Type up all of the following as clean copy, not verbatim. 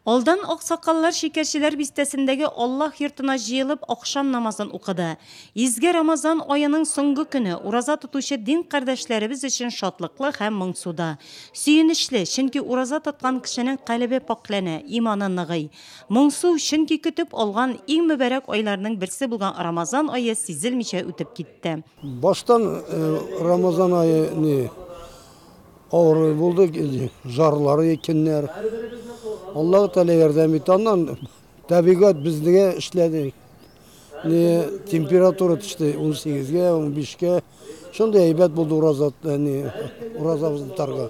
Алдан аксакаллар Шикәрчеләр бистәсендәге Аллаһ йортына җыелып ахшам намазын укыды. Изге Рамазан аеның соңгы көне ураза тотучы дин кардәшләребез өчен шатлыклы һәм моңсу да. Сөенечле, чөнки ураза тоткан кешенең калебе пакьләнә, иманы ныгый. Моңсу, чөнки көтеп алган иң мөбарәк айларның берсе булган Рамазан ае сизелмичә үтеп китте. Баштан Рамазан ае ни Авыру булды, жарлары икеннәр. Аллаһ Тәгалә ярдәм итте. Аннан табигать безгә эшләде. Не температура төште 18-гә, 15-кә. Шундый әйбәт булды ураза, не уразабызны тотарга.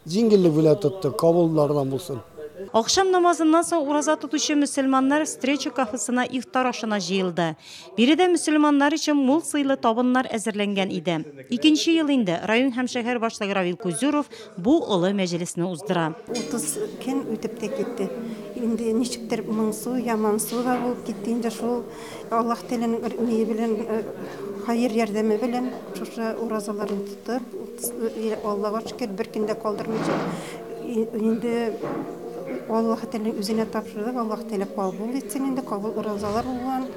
Җиңеллек белән тоттык, кабуллардан булсын. Ахшам намазыннан соң ураза тотучы мөселманнар Встреча кафесына ифтар ашына җыелды. Биредә мөселманнар өчен мул сыйлы табыннар әзерләнгән иде. Икенче ел инде район һәм шәһәр башлыгы Равил Кузюров бу олы мәҗлесне уздыра. 30 көн үтеп тә китте. Инде ничектер моңсу, ямансу да булып китте инде шул Аллаһ Тәгаләнең ние белән, хәер ярдәме белән шушы уразаларны тотып, Аллага шөкер, бер көн дә калдырмыйча, инде Аллаһ Тәгаләнең үзенә тапшырдык, Аллаһ Тәгалә кабул итсен инде, кабул уразалар булган.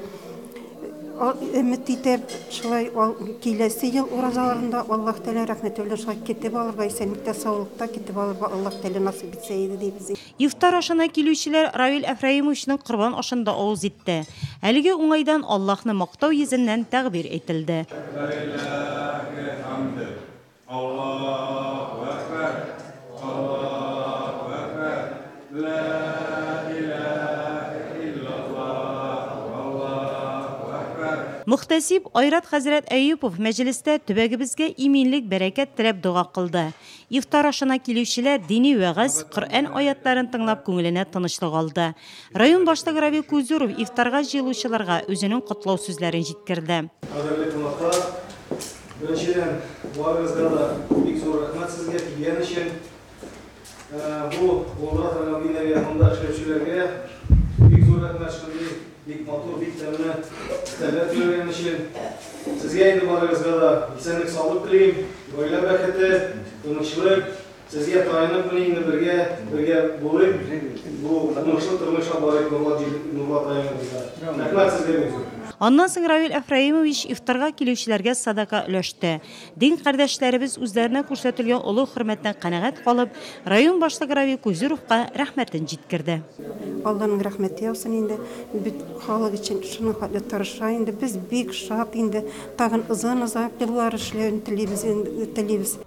Өмет итеп, шулай киләсе ел уразаларында Аллаһ Тәгалә рәхмәте белән шулай көтеп алырга, исәнлектә, саулыкта көтеп алырга Аллаһ Тәгалә насыйп итсә иде дибез. Ифтар ашына килүчеләр Равил Әфраимовичның корбан ашын да авыз итте. Әлеге уңайдан Аллаһны мактау йөзеннән тәкъбир әйтелде. Вәлилләһил хәмд. Аллаһу әкбәр, Аллаһу әкбәр, лә иләһә иллаллаһ, Аллаһу әкбәр. Мөхтәсиб Айрат хәзрәт Әюпов мәҗлестә төбәгебезгә иминлек, бәрәкәт теләп дога кылды. Ифтар ашына килүчеләр дини вәгазь, Коръән аятларын тыңлап күңеленә тынычлык алды. Район башлыгы Равил Кузюров ифтарга җыелучыларга үзенең котлау сүзләрен җиткерде. Кадерле кунаклар, Беренчедән, барыгызга да бик зур рәхмәт сезгә килгән өчен. Бу булдыра торган бинага, монда эшләүчеләргә бик зур рәхмәт, шундый бик матур, бик тәмле өстәлләр төзелгән өчен. Сезгә инде барыгызга да исәнлек-саулык телим, гаилә бәхете, тынычлык. Сезгә таянып менә инде бергә, бергә булыйк, бу уңышлы тормышка барыйк Нурлат җир, Нурлат районыбызда. Рәхмәт сезгә бик зур. Аннан соң Равил Әфраимович ифтарга килүчеләргә садака өләште. Дин кардәшләребез үзләренә күрсәтелгән олы хөрмәттән канәгать калып, район башлыгы Равил Кузюровка рәхмәтен җиткерде. Алланың рәхмәте яусын инде, бөт халык өчен шуның хәтле тырыша инде, без бик шат инде, тагын озын-озак еллар эшләвен телибез инде, телибез.